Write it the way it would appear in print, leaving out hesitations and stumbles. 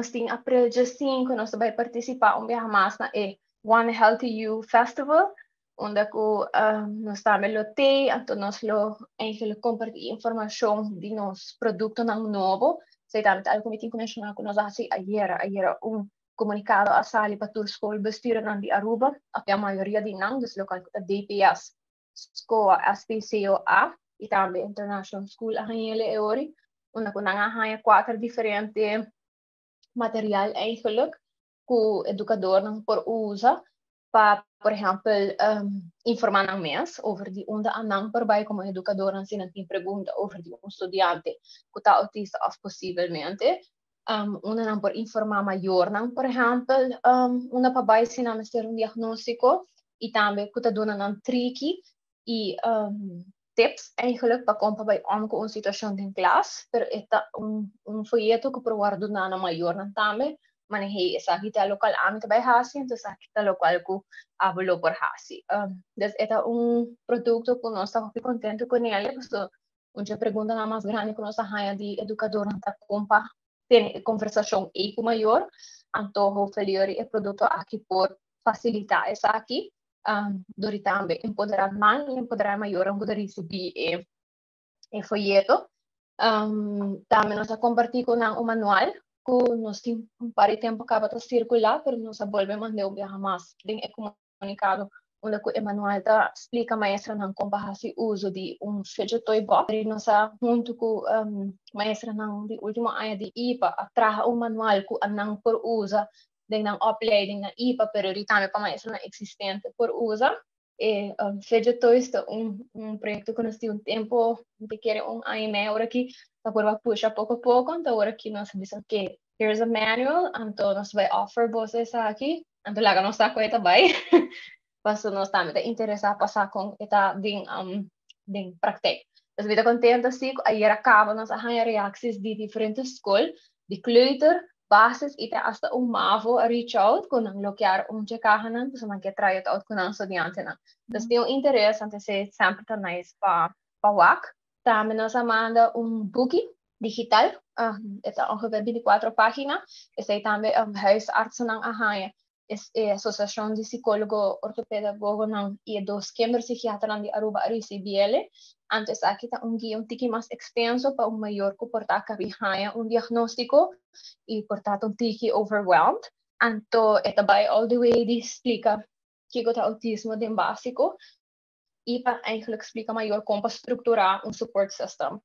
Nos tin april 5, nos ta bay participa un biaha mas na e One Healthy You Festival, unda cu nos tambe lo t'ey, anto nos lo eigenlijk comparti informacion di nos productonan nobo. Esey tambe ta algo cu mi tin cu menciona cu nos a haci ayera. Ayera un comunicado a sali pa tur schoolbestuurnan di Aruba, of e mayoria di nan, dus local cu ta DPS, SCOA, SPCOA y tambe International School a hañele e ori, unda cu nan a haña cuater diferente material eigenlijk cu educadornan por usa pa, por ehempel, informa nan mes over di unda a nan por bay como educadornan si nan tin pregunta over di un studiante cu ta autista of posiblemente. Unda nan por informa mayornan, por ehempel, unda pa bay si nan mester un diagnostico y tambe cu ta duna nan triki y tips eigenlijk pa con pa bay om cu un situacion den klas, pero e ta un folleto cu por wordo duna na mayornan tambe, maneh'ey esaki ta locual ami ta bay haci, entonces esaki ta locual cu abo lo por haci. Dus e ta un producto cu nos ta hopi contento cu nel, pasobra un dje preguntanan mas grandi cu nos ta haya di educadornan ta con pa tene e conversacion ey cu mayor, anto hopefully e producto aki por facilita esaki, dor di tambe empodera nan y empodera e mayornan cu ta ricibi e folleto. Tambe nos a comparti cu nan un manual cu nos tin un par di tempo caba ta circula, pero nos a bolbe manda un biaha mas den e comunicado, unda cu e manual ta splica maestronan con pa haci uso di un fidget toy box. Y nos a hunto cu maestronan di ultimo aña di IPA a traha un manual cu nan por usa den nan opleiding na IPA, pero ahorita tambe pa maestronan existente por usa. E fidget toys ta un proyecto cu nos tin un tempo, mi kere un aña y medio awor aki, ta por pusha poco a poco, anto awor aki nos a bisa, "Ok, here's a manual," anto nos bay offer boso esaki, anto laga nos sa cu ta bay. Paso nos tambe ta interesa pa sa con e ta den praktijk. Dus mi ta contento si, ayera caba nos a haya reacties di diferente school, di kleuter, basis y te hasta un mavo a reach out cu nan lo kier un dje cahanan, pasobra nan kier try it out cu nan studiantenan. Dus tin un interes, anto esey semper ta nice pa wak. Tambe nos a manda un buki digital, e ta ongeveer 24 pagina, esey tambe huisartsennan a haya, es e Asociacion di Psicologo Ortopedagogonan y e dos kinderpsychiaternan di Aruba a ricibi ele. Anto esaki ta un guia un tiki mas extenso pa un mayor cu por ta cabi haya un diagnostico y por ta un tiki overwhelmed. Anto e ta bay all the way di splica kico ta autismo den basico y pa eigenlijk splica mayor con pa structura un support system.